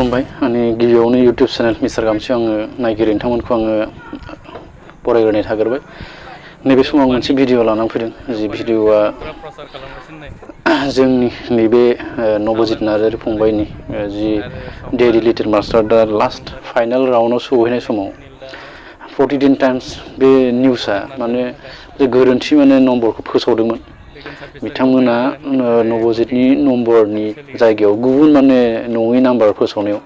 खुलुमबाय आंनि गिबियावनो इउट्यूब चेनेल मिस्टार गामसे आङो नायगिरि नोंथांमोनखौ आङो बरायग्रोनाय थाग्रोबाय। नैबे समाव मोनसे भिडिअ लानानै फैदों जि भिडिअआ जोंनि नैबे नबजित नार्जारी फंबायनि जि डेडी लिटिल मास्टार दा लास्ट फाइनाल राउन्डआव सौहैनाय समाव प्रतिदिन टाइम्स बे निउसआ माने गोरोन्थि माने नम्बरखौ फोसावदोंमोन। बिथांमोना नबजितनि नम्बरनि जायगायाव गुबुन माने नङै नाम्बार फोसावनायाव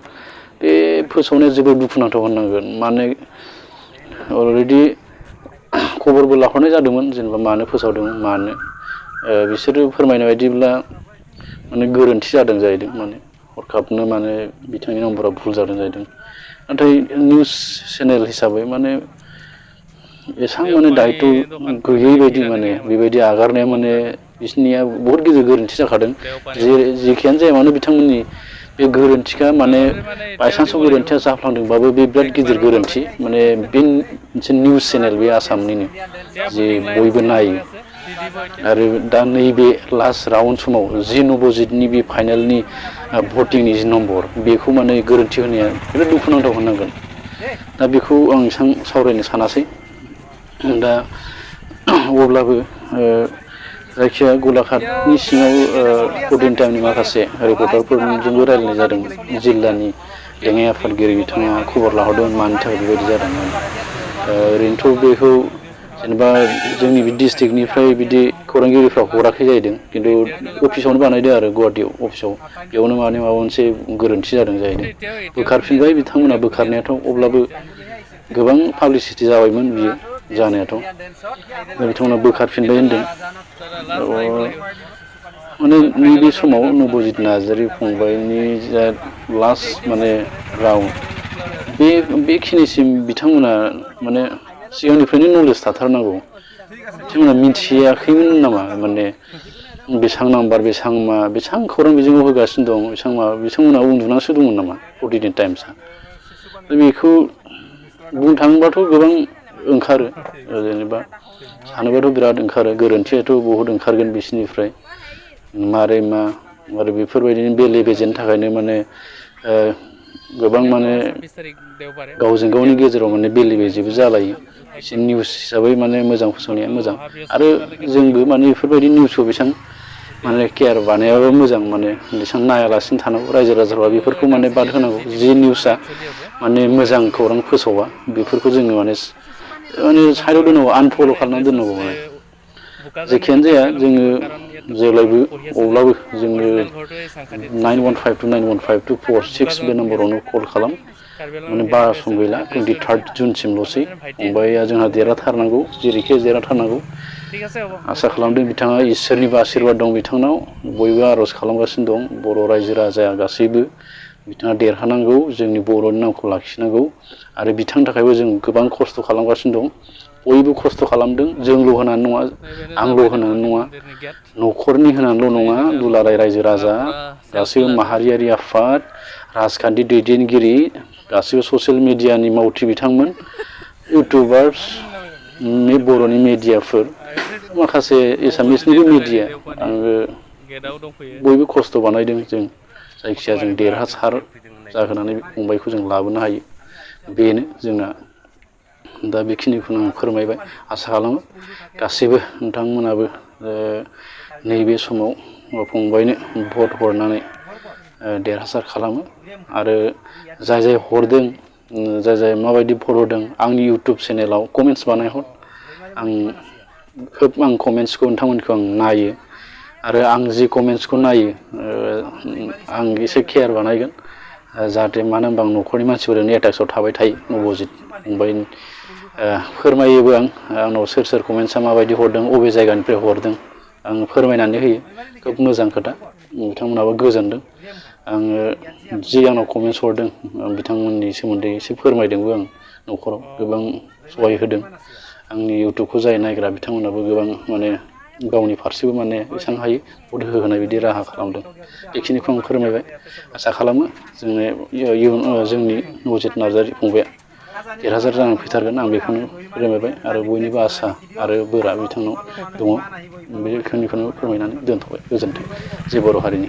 बे फोसावनाया जोबोद दुखुनांथाव होननांगोन। माने अलरेडि खबरबो लाहरनाय जादोंमोन जेनेबा मानो फोसावदों मानो बिसोरो फोरमायनाय बायदिब्ला माने गोरोन्थि जादों जाहैदों। माने हरखाबनो माने बिथांनि नम्बरा भुल जादों जाहैदों। नाथाय निउस चेनेल हिसाबै माने एसां माने दायित्व गैयै बायदि माने बेबायदि आगारनाया माने बिसोरनिया बहुत गिदिर गोरोन्थि जाखादों। जेखियानो जाया मानो बिथांमोननि बे गोरोन्थिखा माने बायसान्सआव गोरोन्थिया जाफ्लांदोंबाबो बे बिराद गिदिर गोरोन्थि। माने बे मोनसे निउस चेनेल बे आसामनिनो जे बयबो नायो आरो दा नैबे लास्ट राउन्ड समाव जि नबजितनि बे फाइनालनि भटिंनि जि नम्बर बेखौ माने गोरोन्थि होनाया बिराद दुखुनांथाव होननांगोन। दा बेखौ आं एसां सावरायनो सानासै। दा अब्लाबो जायखिया गलाघाटनि सिङाव प्रतिदिन टाइमनि माखासे रिपर्टारफोरजोंबो रायज्लायनाय जादोंमोन। जिल्लानि लेङाइ आफादगिरि बिथाङा खबर लाहरदों मानि थाखाय बेबायदि जादोंमोन। ओरैनोथ' बेखौ जेनेबा जोंनि बे डिस्ट्रिक्टनिफ्राय बिदि खौरांगिरिफ्रा हराखै जाहैदों खिन्थु अफिसावनो बानायदों आरो गुवाहाटियाव अफिसाव बेयावनो माने माबा मोनसे गोरोन्थि जादों जाहैदों। बोखारफिनबाय बिथांमोना बोखारनायाथ' अब्लाबो गोबां पाब्लिसिटि जाबायमोन बियो जानायाथ'। बिथांमोना बोखारफिनबाय होनदों। माने नैबे समाव नबजित नार्जारी फंबायनि जा लास्ट माने राउन्ड बेखिनिसिम बिथांमोना माने सिगांनिफ्रायनो नलेज थाथारनांगौ। बिथांमोना मिथियाखैमोन नामा माने बेसां नाम्बार बेसां खौरां बिजोङाव होगासिनो दं बिथांमोना उन्दुनासो दंमोन नामा प्रतिदिन टाइम्सआ। बेखौ बुंनो थाङोबाथ' गोबां ओंखारो जेनेबा सानोबाथ' बिराद ओंखारो गोरोन्थियाथ' बहुद ओंखारगोन बिसोरनिफ्राय मारै मा आरो बेफोरबायदिनो बेले बेजेनि थाखायनो माने गोबां माने गावजों गावनि गेजेराव माने बेले बेजेबो जालायो। एसे निउस हिसाबै माने मोजां फोसावनाया मोजां आरो जोंबो माने बेफोरबायदि निउसखौ बेसां माने केयार बानायाबो मोजां। माने बेसां नायालासिनो थानांगौ। रायजो राजाफ्रा बेफोरखौ माने बाद होनांगौ। जि निउसआ माने मोजां खौरां फोसावा बेफोरखौ जोङो माने साइडआव दोननांगौ आनफल' खालामनानै दोननांगौ। माने जेखियानो जाया जोङो जेब्लायबो अब्लाबो जोङो 9152915246 बे नाम्बारावनो कल खालाम। माने बारा सम गैला 23 जुनसिमल'सै। फंबाया जोंहा देरहाथारनांगौ जेरैखि देरहाथारनांगौ। आसा खालामदों बिथाङा इसोरनिबो आशिर्बाद दं बिथांनाव बयबो आर'ज खालामगासिनो दं। बर' रायजो राजाया गासैबो बिथाङा देरहानांगौ जोंनि बर'नि नामखौ लाखिनांगौ आरो बिथांनि थाखायबो जों गोबां खस्थ' खालामगासिनो दं। बयबो खस्थ' खालामदों जोंल' होनानै नङा आंल' होनानै नङा न'खरनि होनानैल' नङा दुलाराय रायजो राजा गासैबो माहारियारि आफाद राजखान्थि दैदेनगिरि गासैबो ससियेल मिडियानि मावथि बिथांमोन इउटुबार्स बर'नि मेडियाफोर माखासे एसामिसनिबो मिडिया आङो बयबो खस्थ' बानायदों। जों जायखिया जों देरहासार जाहोनानै फंबायखौ जों लाबोनो हायो बेनो जोंना। दा बेखिनिखौनो आं फोरमायबाय। आसा खालामो गासैबो नोंथांमोनाबो नैबे समाव फंबायनो भट हरनानै देरहासार खालामो आरो जाय हरदों जाय माबायदि भट होदों आंनि इउटुब चेनेलाव कमेन्ट्स बानायहर। आं कमेन्ट्सखौ नोंथांमोनखौ आं नायो आरो आं जि कमेन्ट्सखौ नायो आं एसे केयार बानायगोन जाहाथे मानो होनबा आं न'खरनि मानसिफोरजोंनो एटाचआव थाबाय थायो। नबजित फंबायनि फोरमायोबो आंनाव सोर कमेन्ट्सआ माबायदि हरदों अबे जायगानिफ्राय हरदों आं फोरमायनानै होयो। खोब मोजां खोथा बिथांमोनाबो गोजोनदों। आङो जि आंनाव कमेन्ट्स हरदों बिथांमोननि सोमोन्दै एसे फोरमायदोंबो आं न'खराव गोबां सहाय होदों। आंनि इउटुबखौ जाय नायग्रा बिथांमोनाबो गोबां माने गावनि फारसेबो माने बेसेबां हायो भट होहोनाय बिदि राहा खालामदों। बेखिनिखौ आं फोरमायबाय। आसा खालामो जोंनि नबजित नार्जारी फंबाया देरहासार जानानै फैथारगोन आं बेखौनो फोरमायबाय आरो बयनिबो आसा आरो बोरा बिथांनाव दङ। बेखिनिखौनो फोरमायनानै दोनथ'बाय। गोजोन्थों जय बर' हारिनि।